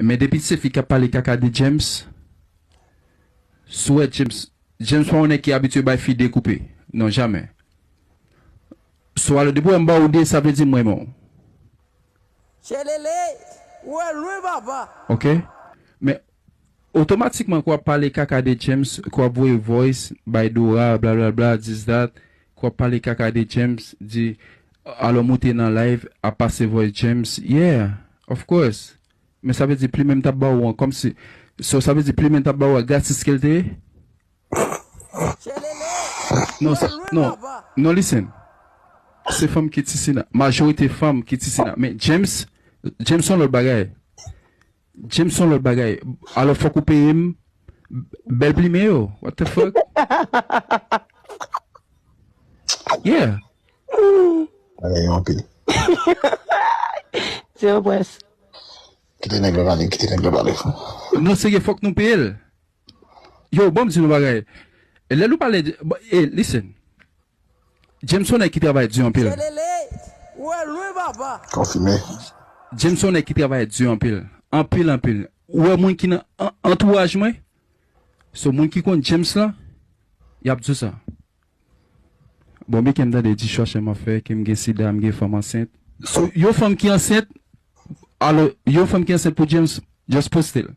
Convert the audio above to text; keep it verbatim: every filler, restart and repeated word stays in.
Men depi se fi k ap pale kaka de James, si w wè James, James pa yon nèg ki abitye bay fi dekoupe. Non, jamè. So, alò, depi w wè m ba w de, sa vle di m renmen w. Tchelele, ou wè lwen, papa. Ok? Men, otomatikman, k w ap pale kaka de James, k w ap voye voice, bay Dora, blablabla, this, that, k w ap pale kaka de James, di, alò, moute nan live, ap pase voice James. Yeah, of course. Men sa vle di plimen m t ap ba ou an, kòmsi, so, sa vle di plimen m t ap ba ou an gratis ke l te ye? Non, sa, non, non, listen. Se fanm ki ti sina. Majorite fanm ki ti sina. Men James, James se yon lòt bagay. James se yon lòt bagay. Alò, fòk ou peye m bèl plimen yo. What the fuck? Yeah. Bagay yo anpil. Se yon prens. Kite nèg la pale, kite nèg la pale. Non, serye, fòk nou peye l. Yo, bon, m di nou bagay. E lè nou pale de, bon, e, listen. James se yon nèg ki travay di anpil. Tchelele, ou wè lwen, papa. Konfime. James se yon nèg ki travay di anpil. Anpil, anpil. Ou wè moun ki nan an- antouraj mwen? So, moun ki konn James la, y ap di w sa. Bon, men ke m tande di chwache m ap fè, ke m gen sida, m gen fanm ansent. So, yon fanm ki ansent, alò, yon fanm ki ansent pou James, just poste l.